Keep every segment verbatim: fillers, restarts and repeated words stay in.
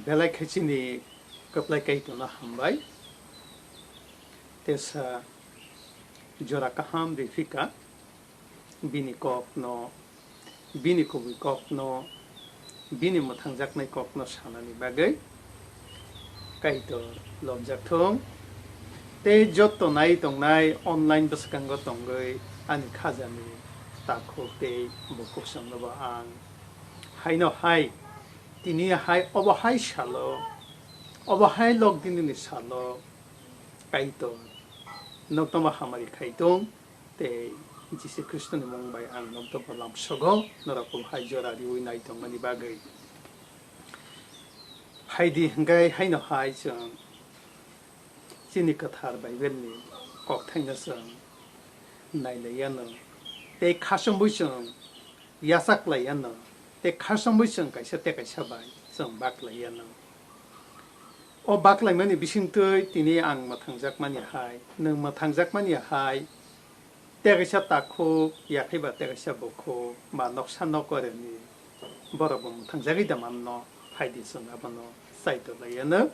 Belai khe chini kwplai Kaitorno hambai. Tesa jora kaham riphika, bini kokno, bini kubui kokno, bini mwthangjaknai kokno sanani bagwi Kaitor lobjak thung. Tei jotto nai tongnai online bwskango tongwi ani khajani takhuk tei bukhuk chwngnobo ang haino hai, tini hai, obo hai salo, obo hai lokdinini salo Kaitor noktomo hamari khai tong. Tei Jisu Khristoni mung bai ang noktobo lamsogo, norok hai jora riwi nai tongmani bagwi. Phaidi hwnkhe haino hai chwng chini kwthar Bible ni kokthaino chwng nailaiyano, tei khasomwi chwng yachaklaiyano, tei khasomwi chwng kaisa tei kaisa bai chwng baklaiyano. O baklaimani bisingtwi tini ang mwthangjakmani hai, nwng mwthangjakmani hai, tei kaisa takhuk, yakhe ba tei kaisa bukhuk, ba noksa nokoreni borok bo mwthangjagwi da manno, phaidi chwng abono chaitor laiyano.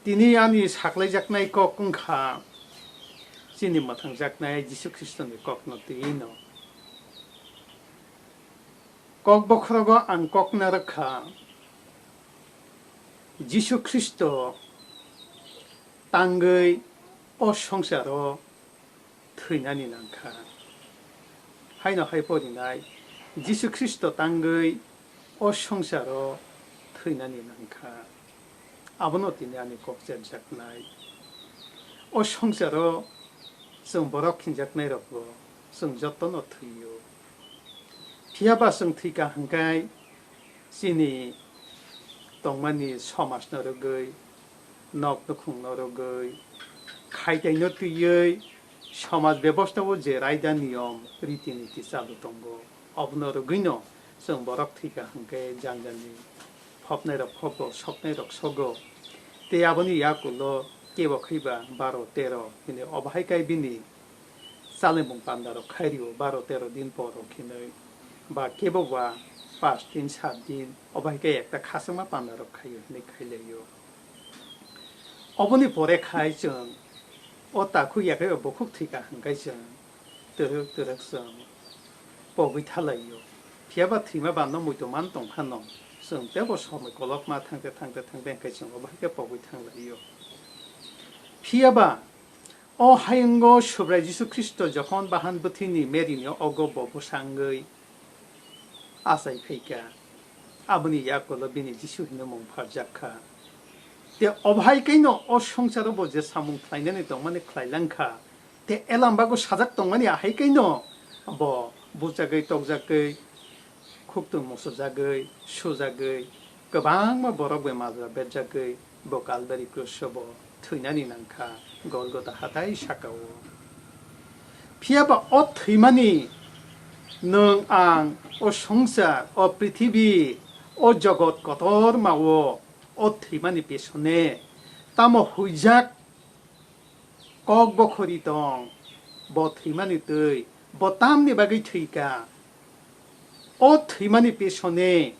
Tini ani saklaijaknai kok wngkha chini mwthangjaknai Jisu Khristoni kokno twi no. Kok bokhorogo ang kok narwkha, Jisu Khristo tangwi o swngcharo thwinani nangkha. Haino hai porinai Jisu Khristo tangwi o swngcharo thwinani nangkha. Abono tini ani kok cherjaknai. O swngcharo chwng borok khinjaknairokbo chwng jotono thwio. Phiyaba chwng thwikha hwnkhe chini tongmani somajno rwgwi, nok nukhungno rwgwi, khaitaino twiwi somaj bebostha o je raida niyom riti niti chalu tongo, obono rwgwino chwng borok thwikha hwnkhe jang jani phopnairok phogo, soknairok sogo. Tei aboni yakulo kebo khaiba baro tero hwnwi obo hai khe bini chalemung pandarok khai rio, baro tero din por rok hinwi, ba kebo ba pas din sat din, obo hai khe ekta khachangma pandarok khaio hinwi khai laio. Oboni pore khai chwng o takhuk yakhe bukhuk thwikha hwnkhe chwng twrwk twrwk chwng pogwi thalaio. Phiyaba thwima bando muitu man tong phano chwng teibo somoi kolokma thangte thangte thangte hwnkhe chwng obo hai khe pogwi thanglaio. Phiyaba o hayungo Subrai Jisu Khristo jokhon bahan bwthwini Mary ni ogo bo bwsa wngwi achai phaikha, aboni yakulo bini Jisu hinwi mung pharjak kha. Tei obo hai khe no o swngcharo bo je samung khlainani tongmani khlai lang kha. Tei elambago sajak tongmani ahai khe no bo bujagwi tokjagwi, khuktung musujagwi, sujagwi, kwbangma borok bai majra berjagwi bo Kalbari krus o bo thwinani nangkha Golgotha hathai saka-o. Phiyaba o thwimani nwng ang, o swngchar, o prithibi, o jogot kotorma o, o thwimani pisone tamo huijak kok bokhori tong, bo thwimani twi, bo tamni bagwi thwikha? O thwimani pisone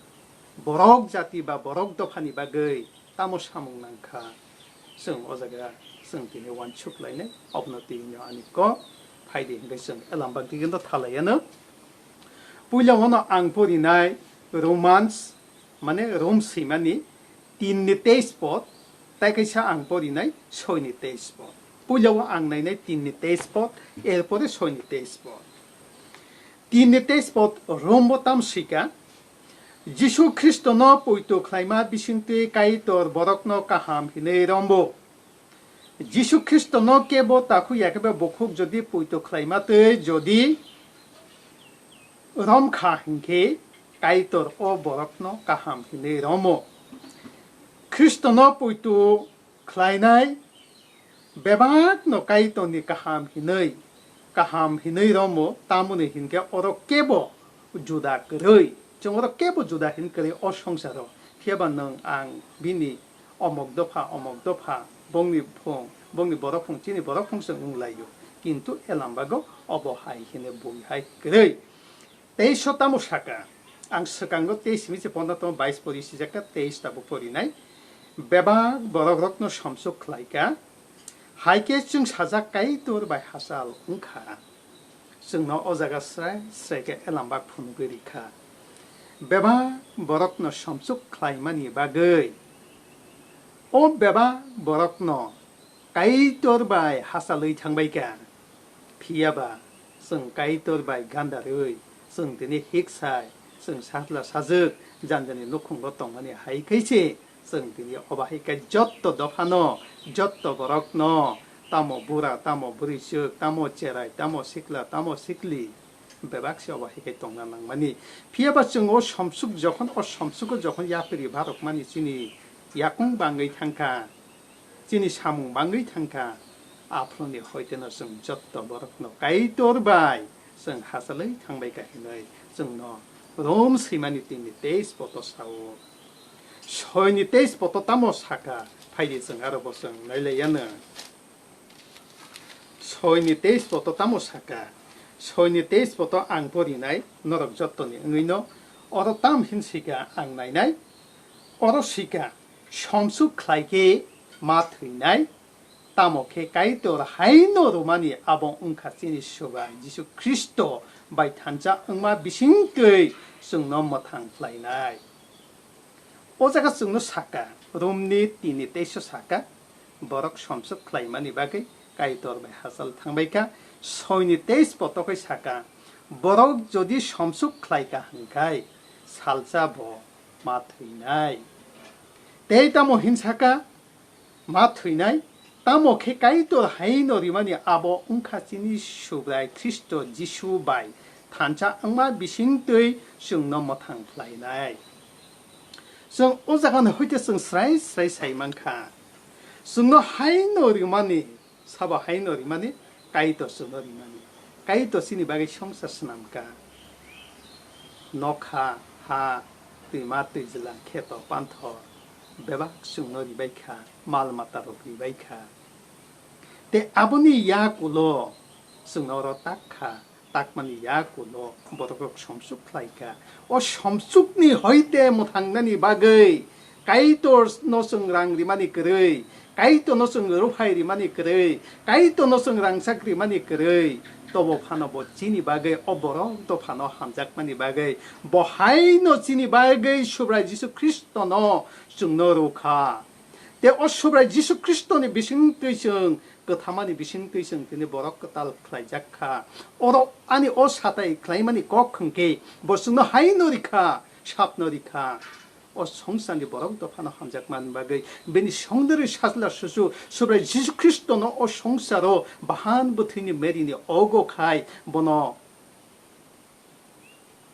borok jati ba borok dophani bagwi tamo samung nangkha? Chwng o jaga chwng tini uansuk lainai, obono tini ani kok phaidi hwnkhe chwng elambak digino thalaiyano. Puila wano ang porinai Romans, mane Rom swimani tin ni teis pod, tai kaisa ang porinai soi ni teis pod. Puila o ang nainai tin ni teis pod, erpore soi ni teis pod. Tin ni teis pod rombo tam swika, Jisu Khristono poito khlaima bisingtwi Kaitor borokno kaham hinwi rombo. Jisu Khristono kebo takhuk ya khe bo bukhuk jodi poito khlaima twi jodi rom kha hinkhe Kaitor o borokno kaham hinwi romo. Khristono poito khlainai bebakno Kaitorni kaham hinwi, kaham hinwi romo, tamoni hinkhe oro kebo juda kwrwi. Chwng oro kebo juda hin kwrwi o swngcharo. Phiyaba nwng ang bini omok dopha, omok dopha, bongni phung, bongni borok phung, chini borok phung chwng wng laio. Kintu elambago obo hai hine bui hai kwrwi. Tei so tamo saka, Ang swkango teis simi se pondro tong bais pori sijak kha, teis tabuk porinai. Bebak borokrokno somsuk khlai kha, hai khe chwng sajak Kaitor bai hachal wng kha. Chwngno o jaga srai srai khe elambak phunugwi rikha. Bebak borokno somsuk khlaimani bagwi o bebak borokno Kaitor bai hachalwi thangbaikha. Phiyaba chwng Kaitor bai gandarwi chwng tini hiksai, chwng sajla sajwk janjani nukhungo tongmani hai khe se chwng tini obo hai khe jotto dophano, jotto borokno, tamo bura, tamo bwrwiswk, tamo cherai, tamo sikla, tamo sikli, bebak se obo hai khe tongna nangmani. Phiyaba chwng o somsuk jokhon, o somsugo jokhon yapri barokmani chini yakung bangwi thangkha, chini samung bangwi thangkha, aphuruni hoiteno chwng jotto borokno Kaitor bai chwng hachalwi thangbaikha hinwi chwngno Rom swimani tini teis poto sao. Soini teis poto tamo saka, phaidi chwng aro bo chwng nailaiyano. Soini teis poto tamo saka, soini teis poto ang porinai, norok jottoni wngwino, oro tam hin sika ang nainai, oro sika, somsuk khlai khe ma thwinai, tamo khe Kaitor haino rwmani abo wngkha chini Subrai Jisu Khristo bai thansa wngma bisingtwi chwngno mwthang khlainai. O jaga chwngno saka, Romni tini teis o saka, borok somsuk khlaimani bagwi Kaitor bai hachal thangbaikha, soini teis potokoi saka, borok jodi somsuk khlaikha hwnkhai salsa bo ma thwinai. Tei tamo hin saka, ma thwinai, tamo khe Kaitor haino rimani abo wngkha chini Subrai Khristo Jisu bai thansa wngma bisingtwi chwngno mwthang khlainai. Chwng o jagani hoite chwng srai srai sai mankha, chwngno haino rimani, sabo haino rimani, Kaitor chwngno rimani. Kaitor chini bagwi swngchar swnamkha. Nokha, ha, twima, twijlang, kheto, panthor, bebak chwngno ribaikha, mal matarok ribaikha. Tei aboni yakulo chwngno oro tak kha, takmani yakulo borokrok somsuk khlaikha. O somsukni hoite mwthangnani bagwi Kaitorno chwng rang rimani kwrwi, Kaitorno chwng rwphai rimani kwrwi, Kaitorno chwng rangchak rimani kwrwi, tobo phano bo chini bagwi o borok dophano hamjakmani bagwi bo haino chini bagwi Subrai Jisu Khristono chwngno rwkha. Tei o Subrai Jisu Khristoni bisingtwi chwng kwthamani bisingtwi chwng tini borok kwtal khlaijak kha. Oro ani o satai khlaimani kok hwnkhe bo chwngno haino rikha, sapno rikha. O songsarni borok dophano hamjakmani bagwi bini songdorwi sajla susu Subrai Jisu Khristono o songsaro bahan bwthwini Maryni ogo khai bono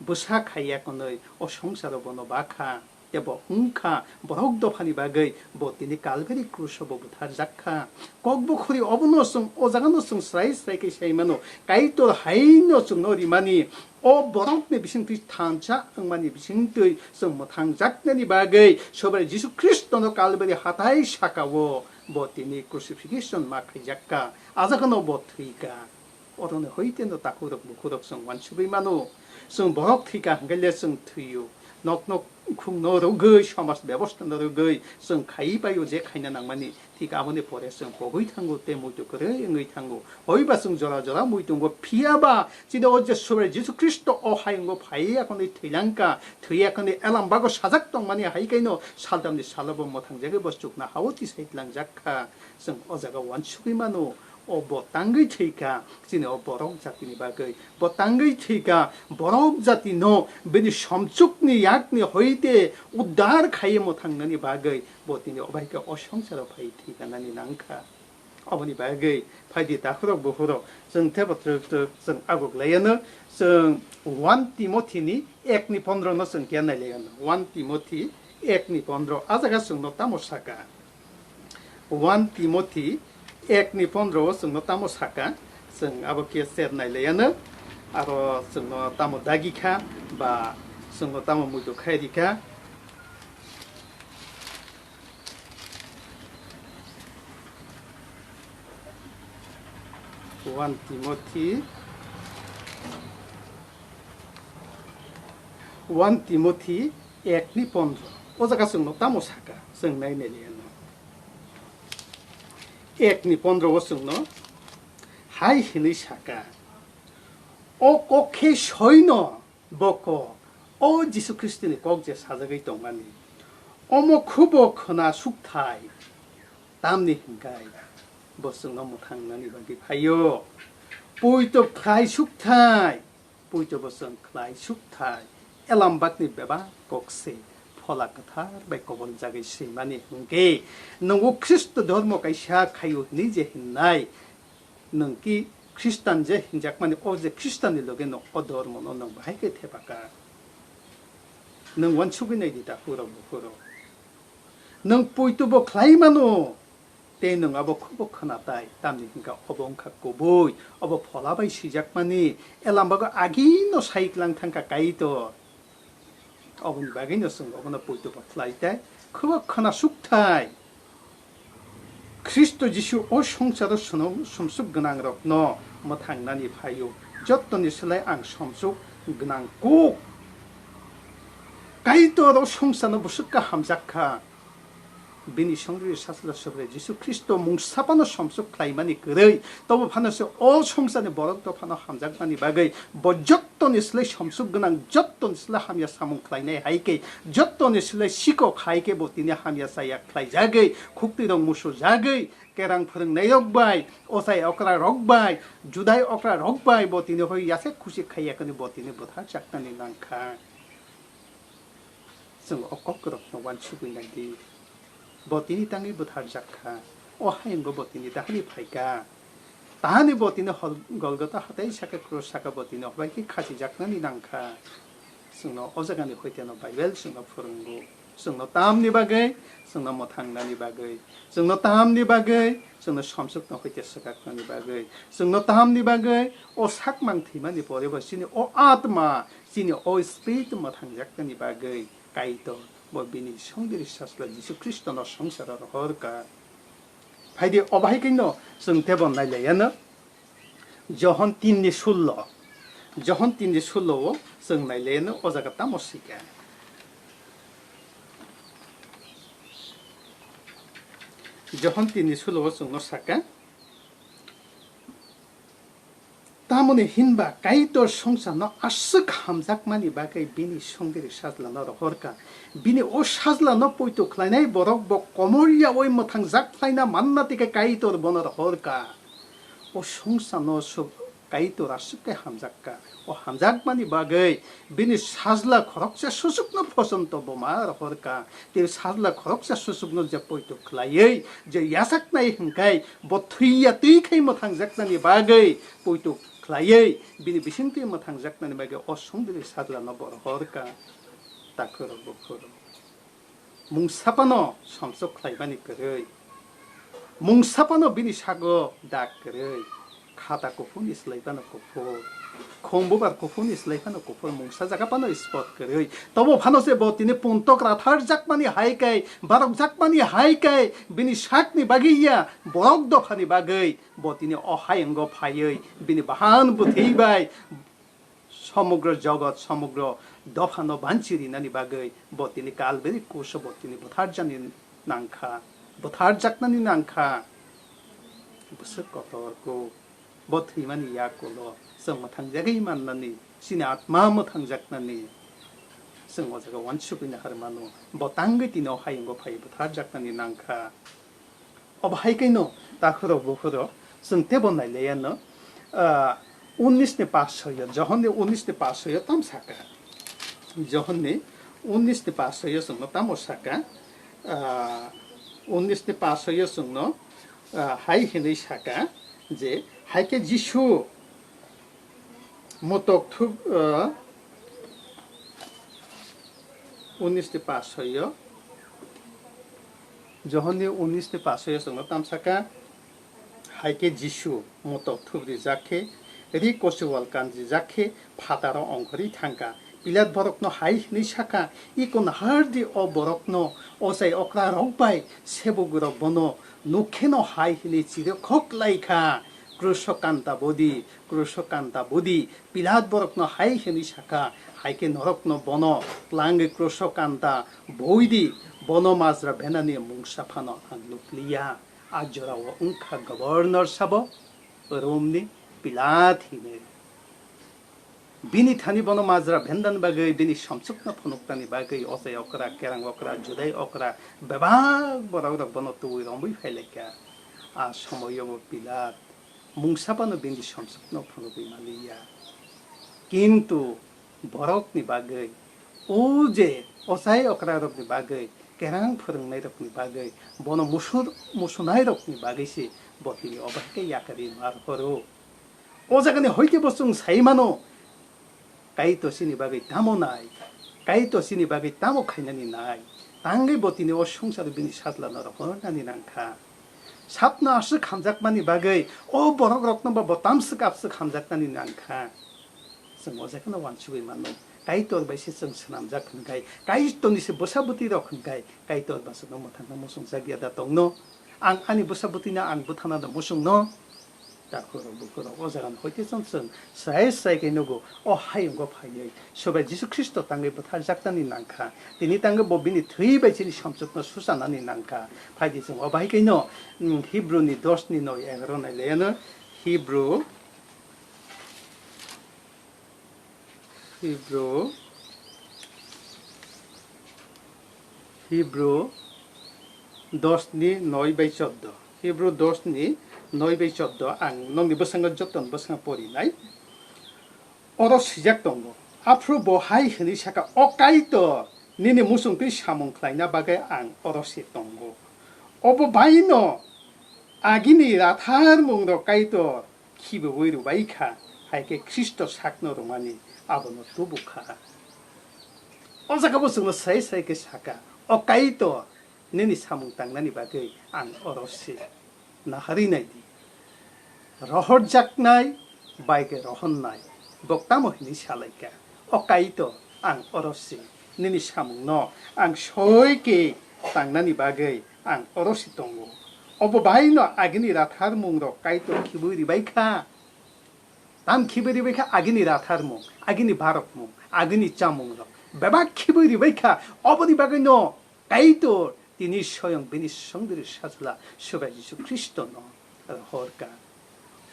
bwsa khaiya kwnwi o songsaro bono bakha, tei bo wngkha borok dophani bagwi bo tini Kalbari kruso bo butharjak kha. Kokbukhuri obono chwng o jagano chwng srai srai khe sai mano, Kaitor haino chwngno rimani, o borokni bisingtwi thansa wngmani bisingtwi chwng mwthangjaknani bagwi Subrai Jisu Khristono Kalbari hathai sakao bo tini crucifixion ma khaijak kha, a jagano bo thwi kha. Oroni hoiteno takhurok bukhurok chwng uansugwi mano. Chwng borok thwikha hwnkhe le chwng thwio. Nok nok khungno rwgwi, somaj bebosta no rwgwi chwng khaiwi paio je khaina nangmani. Thik aboni pore chwng pogwi thango tei muitu kwrwi wngwi thango. Hoiba chwng jora jora muitungo, phiyaba chini o je Subrai Jisu Khristo o hayungo phaiwi akhonwi thwilangkha, thwiwi akhonwi elambago sajak tongmani hai kaino saldamni salobo mwthangjagwi bo chukna hao tisai tlangjak kha. Chwng o jaga uansugwi mano, o bo tangwi thwikha, chini o borok jatini bagwi. Bo tangwi thwikha, borok jatino bini somchukni yakni hoite uddar khaiwi mwthangnani bagwi. Bo tini o bai khe o songsaro phai thwikha nani nangkha. Oboni bagwi phaidi takhurok bukhurok chwng tebo twrwk twrwk chwng aguk laiano chwng one Timothy ni ek ni pondro no chwng khe nai laiano. One Timothy ek ni pondro a jaga chwngno tamo saka? One Timothy ek ni pondro o chwngno tamo saka? Chwng abo khe cher nai laiano, aro chwngno tamo dagi kha ba chwngno tamo muitu khai ri kha. One Timothy, One Timothy ek ni pondro. O jaga chwngno tamo saka? Chwng nai nai liya no. Ek ni pondro o chwngno hai hinwi saka, "O kok khe soino bo kok, o Jisu Khristoni kok je sajagwi tongmani, omo khubo khwna sukthai, tamni hwnkhe bo chwngno mwthangnani bagwi phaio." Poito khlai sukthai, poito bo chwng khlai sukthai, elambakni bebak kok se Phola Kwthar bai koboljagwi swimani hwnkhe, "Nwngo Khristo dhormo kaisa khaio" hinwi je hinnai, nwng ki Khristan je hinjakmani, o je Khristanni loge no o dhormono nwng bahai khe thepaka. Nwng uansugwi nai di, takhurok bukhurok. Nwng poito bo khlai mano, tei nwng abo khubo khwnatai, tamni hwnkha obo wngkha kubui, obo Phola bai swijakmani, elambago agino sai tlang thangkha Kaitor. Oboni bagwino chwng obono poito bo khlai tai, khubo khwna sukthai. Khristo Jisu o songsaro swnam-, sumsuk gwnangrokno mwthangnani phaio, jottoni slai ang somsuk gwnang kuk. Kaitor o songsarno bwswk ka hamjak kha. Bini songri sasla sobre Jisu Khristo mungsa phano somsuk khlaimani kwrwi, tobo phano se o songsarni borok dophano hamjakmani bagwi bo jottoni slai somsuk gwnang, jottoni slai hamya samung khlainai hai khe, jottoni slai sikok hai khe bo tini hamya chaya khlaijagwi, khuktwirok musujagwi, kerang phwrwngnairok bai, ochai okrarok bai, judai okrarok bai bo tini hoi yasek khusi khaiya kani bo tini bwtharjaknani nangkha. Chwng o kokrokno uansugwi nai di. Bo tini tangwi bwtharjak kha. O hayungo bo tini dahani phai kha. Tahani bo tini hol-, Golgota hatai saka, krus saka bo tini hobai khe khasijaknani nang kha. Chwngno o jagani hoiteno Bible chwngno phwrwngo. Chwngno tamni bagwi, chwngno mwthangnani bagwi, chwngno tamni bagwi, chwngno somsukno hoite swkaknani bagwi, chwngno tamni bagwi o sakmang thwimani pore bo chini o atma, chini o spirit mwthangjaknani bagwi Kaitor bo bini songdiri sasla Jisu Khristono songsaro rohor kha. Phaidi, o bahai khe no chwng tebo nailaiyano Johon tin ni sullo. Johon tin ni sullo o chwng nailaiyano o jaga tamo sika. Johon tin ni sullo o chwngno saka. Tamoni hinba Kaitor songsarno aswk hamjakmani bagwi bini songdiri sajlano rohor kha. Bini o sajlano poito khlainai borok bo komor yaui mwthangjak khlaina manna tike Kaitor bono rohor kha. O songsarno su-, Kaitor aswk khe hamjak kha. O hamjakmani bagwi bini sajla khoroksa susukno phosonto buma rohor kha. Tei sajla khoroksa susukno je poito khlaiwi je yachaknai hwnkhe bo thwiya twi khai mwthangjaknani bagwi poito khlaiwi bini bisingtwi mwthangjaknani bagwi o songdiri sajlano bo rohor kha. Takhurok bukhurok. Mungsa phano somsok khlaimani kwrwi. Mungsa phano bini sago dak kwrwi. Khata kuphurni slai phano kuphur. Khong bubar kuphurni slai phano kuphur. Mungsa jaga phano spot kwrwi. Tobo phano se bo tini puntok ratharjakmani hai kai, barokjakmani hai kai, bini sakni bagwi ya, borok dophani bagwi bo tini o hayungo phaiwi, bini bahan bwthwi bai, somogro jogot, somogro dophano banchi rinani bagwi bo tini Kalbari kruso bo tini butharjani nangkha, butharjaknani nangkha. Bwswk kotor kuk, bo thwimani yakulo chwng mwthangjagwi mannani, chini atma mwthangjaknani chwng o jaga uansugwi naharmano. Bo tangwi tini o hayungo phai butharjaknani nangkha. Obo hai khe no takhurok bukhurok chwng tebo nailaiyano, ah, unis ni pasoyo, Johon ni unis ni pasoyo tam saka. Johon ni unis ni pasoyo chwngno tamo saka, ah, unis ni pasoyo chwngno, ah, hai hinwi saka je, hai khe Jisu Motok thup, ah, unis ni pasoyo, Johon ni unis ni pasoyo chwngno tam saka, hai khe Jisu motok thup rijak khe, ri kosi wal kanjijak khe, phataro ongkhorwi thangkha. Pilat borokno hai hwnwi sakha, "Iko nahardi o borokno, ochai okrarok bai sebugurok bono nuk kheno hai hwnwi chirikhok lai kha, kruso kanta bodi, kruso kanta bodi." Pilat borokno hai hwnwi sakha, Hai khe norokno bono tlangwi kroso kanta boidi, bono majra benani mungsa phano ang nukliya. A jorao wngkha Governor sabo Romni Pilat hinwi. Bini thani bono majra bendani bagwi, bini somsukno phunuknani bagwi, ochai okra, kerang okra, judai okra, bebak borok rok bono tubui romwi phailaikha. A somoio bo Pilat mungsa phano bini somsukno phunugwi manliya. Kintu borokni bagwi, o je ochai okrarokni bagwi, kerang phwrwngnairokni bagwi, bono musur-, musunairokni bagwi se bo tini obo hai khe yakarwi mar horo. O jagani hoite bo chwng sai mano, Kaitor chini bagwi tamo nai, Kaitor chini bagwi tamo khainani nai, tangwi bo tini o swngcharo bini sajlano rohornani nangkha. Sapno aswk hamjakmani bagwi o borokrokno bo bo tamswk apswk hamjaknani nangkha. Chwng o jagano uansugwi mano, Kaitor bai se chwng swnamjak hwnkhai, Kaitorni se bwsa bwtwirok hwnkhai, Kaitor ba chwngno mwthangna muchungjak ya da tongno? Ang ani bwsa bwtwino ang bwthana da muchungno? Takhurok bukhurok o jagano hoite chwng chwng srai srai khe nugo, o hayungo phaiwi Sobai Jisu Khristo tangwi bwtharjaknani nangkha. Tini tangwi bo bini thwi bai chini somsukno suchanani nangkha. Phaidi chwng o bahai khaino, mm, Hebrew ni dos ni noi egaroh nai laiano. Hebrew, Hebrew, Hebrew dos ni noi bai chordo. Hebrew dos ni noi bai chordo ang nokni bwskango joto ni bwskango porinai. Oro swijak tongo, aphuru bo hai hwnwi sakha, "O Kaitor, nini muchungtwi samung khlaina bagwi ang oro se tongo. Obo baino agini ratharmungrok Kaitor khibiui rwbai kha, hai khe Khristo sakno rwmani abono tubu kha." O jaga bo chwngno sai sai khe sakha, "O Kaitor, nini samung tangnani bagwi ang oro se." Naharwi nai di. Rohorjaknai bai khe rohornai. Bo tamo hwnwi sa lai kha, "O Kaitor, ang oro se, nini samungno ang soi khe tangnani bagwi ang oro se tongo." Obo baino agini ratharmungrok Kaitor khibiui rwbai kha. Tam khibiui rwbai kha agini ratharmung, agini barokmung, agini chamungrok bebak khibiui rwbai kha. Oboni bagwino Kaitor tini soyong bini songdiri sajla Sobai Jisu Khristono rohor kha.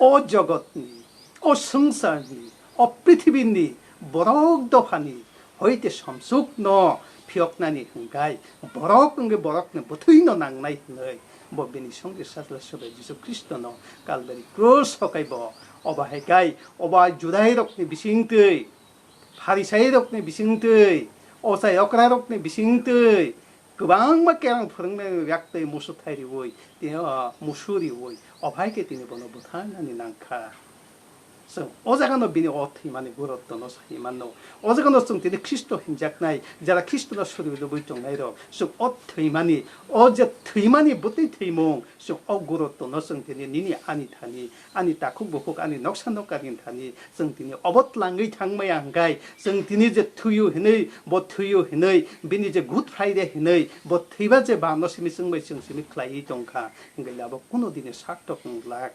O jogotni, o swngcharni, o prithibini borok dophani hoite somsukno phiyoknani hwnkhai, borok wngwi borokni bwthwino nangnai hwnwi bo bini songdiri sajla Sobai Jisu Khristono Kalbari krus o kaibo. Obo hai khe obo Judairokni bisingtwi, Pharisairokni bisingtwi, ochai okrarokni bisingtwi kwbangma kerang phwrwngnai yaktwi musu thai riui, tini, ah, musu riui, obo hai khe tini bono bwtharnani nangkha. Chwng o jagano bini o thwimani guruttono sai manno. O jagano chwng tini Khristo hinjaknai, jara Khristono suri rwui tongnairok, chwng o thwimani, o je thwimani bwtwi thwimung, chwng o guruttono chwng tini nini ani thani, ani takhuk bukhuk, ani noksa nokani thani, chwng tini obo tlangwi thangmaya hwnkhe, chwng tini je thwiyo hinwi, bo thwiyo hinwi, bini je Good Friday hinwi, bo thwiba je bamno simi chwng bai chwng simi khlaiwi tongkha, hwnkhe abo kuno dini sarthok wng glak.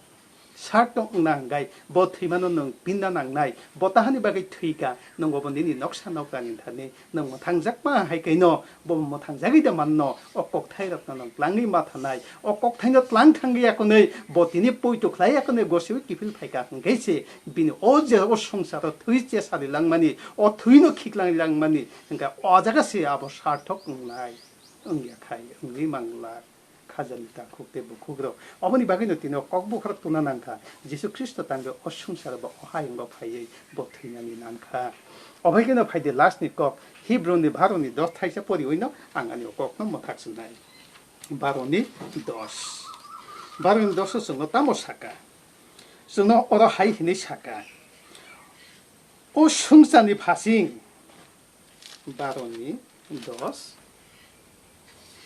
Sarthok wngna hwnkhe bo thwimano nwng pinna nangnai, bo tahani bagwi thwikha, nwng obo nini noksa nokani thani, nwng mwthangjakma hai khe no, bo mwthangjagwi da manno, o kokthairokno nwng tlangwi ma thanai, o kokthaino tlang thangwi yakonwi, bo tini poito khlai yakonwi gosiwi kiphil phaikha hwnkhe se, bini o je o swngcharo thwi chesari langmani, o thwino khiklangwi langmani, hwnkhe o jaga se abo sarthok wngnai, wngya khai wngwi manglak. Khajani takhuk tei bukhukrok. Oboni bagwino tini o kok bukhorok tungna nangkha. Jisu Khristo tangwi o swngcharo bo o hayungo phaiwi bo thwinani nangkha. Obo hai kheno phaidi last ni kok, Hebrew ni baro ni dos thaisa poriwi no ang ani o kokno mwthak swnai. Baro ni dos. Baro ni dos o chwngno tamo saka? Chwngno oro hai hwnwi saka, "O swngcharni phasing," baro ni dos,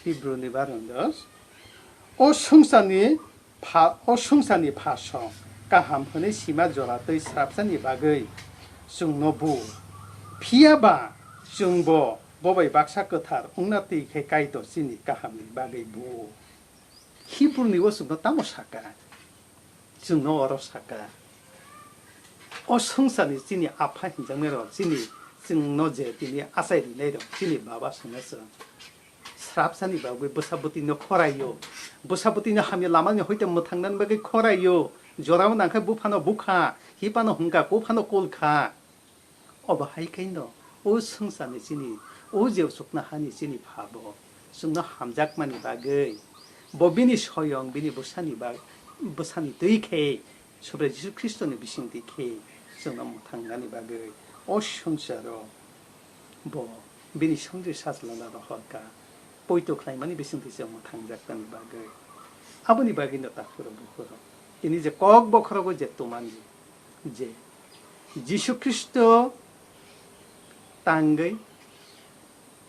Hebrew ni baro ni dos. O swngcharni pha-, o swngcharni phasong kaham hwnwi sima jora twi srapsani bagwi chwngno bu. Phiya ba chwngbo bo bai baksa kwthar wngna twi khe Kaitor chini kahamni bagwi bu. Hebrew ni o chwngno tamo saka? Chwngno oro saka, o swngcharni chini apha hinjaknairok, chini Chwngno je tini achai rwnairok chini baba songno chwng srapsani bagwi bwsa bwtwino khoraio, bwsa bwtwino hamya lamani hoite mwthangnani bagwi khoraio, jorao nangkhe buphano bukha, hipano hwnkha, kuphano kul kha. Obo hai khaino o swngcharni chini, o je chuknohani chini phabo chwngno hamjakmani bagwi, bo bini soyong bini bwsani bag-, bwsani twi khe, Subrai Jisu Khristoni bisingtwi khe chwngno mwthangnani bagwi o swngcharo bo bini songdi sajlana rohorkha, poito khlaimani bisingtwi chwng mwthangjaknani bagwi. Aboni bagwino takhurok bukhurok tini je kok bokhorogo je tumani, je Jisu Khristo tangwi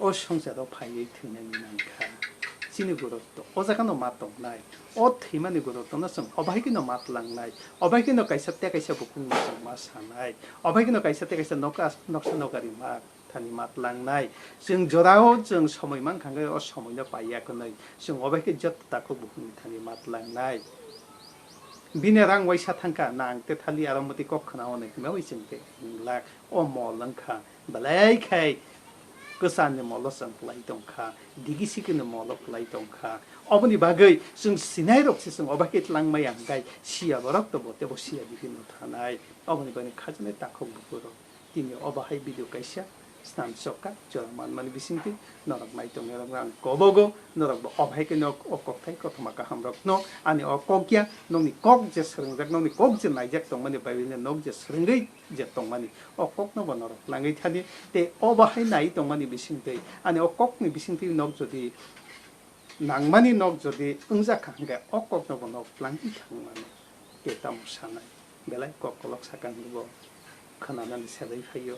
o swngcharo phaiwi thwinani nangkha. Chini gurutto o jagano ma tongnai, o thwimani guruttono chwng obo hai kheno ma tlangnai, obo hai kheno kaisa tei kaisa bukhukno chwng ma sanai, obo hai kheno kaisa tei kaisa nokha, noksa nokari ma thani ma tlangnai. Chwng jorao chwng somoi mankha hwnkhe o somoino paiya hwnwi chwng obo hai khe joto takhuk bukhukni thani ma tlangnai. Bini rang waisa thangkha, nang tei thali aro mwtwi kok khna hwnwi himwi chwng tei hinglak. O mol wngkha belai khai kwcharni molo chwng kwlai tongkha, digi sikini molo kwlai tongkha. Oboni bagwi chwng sinairok se chwng obo hai khe tlangmaya hwnkhe siya borok to bo tebo siya digino thanai. Oboni bagwi khajaknai takhuk bukhurok. Tini obo hai video kaisa snam sokha, jora manmani bisingtwi norok nai tongnairokno ang kobogo, norok bo obo hai khe nok o kokthai kothoma kahamrokno ani o kok ya, nokni kok je swrwngjak, nokni kok je naijak tongmani Bible-ni nok je swrwngwi je tongmani, o kokno bo norok tlangwi thani, tei obo hai nai tongmani bisingtwi ani o kokni bisingtwi nok jodi nangmani nok jodi wngjak kha hwnkhe o kokno bo nok tlangwi thangmani. Tei tamo sanai, belai kok kolok sakha hwnkhe bo khwnanani selai phaio.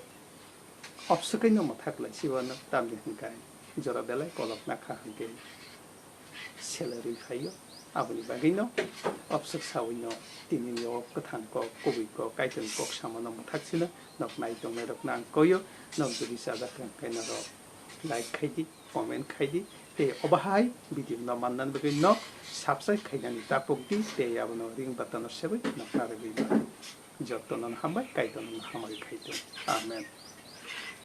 Obswkhaino mwthak lai siwano, tamni hwnkhe jora belai kolok nakha hwnkhe selarwi phaio. Aboni bagwino obswk sawino tinini o kwthang kok, kubui kok, Kaitorni kok samano mwthak sino nok nai tongnairokno ang koio. Nok jodi chajak kha hwnkhe norok like khai di, comment khai di, tei obo hai video no mannani bagwi no subscribe khainani tapuk di, tei abono ring button no sebwi no narwgwi mano. Jotono no hambai, Kaitorno no hamari khai tong. Amen.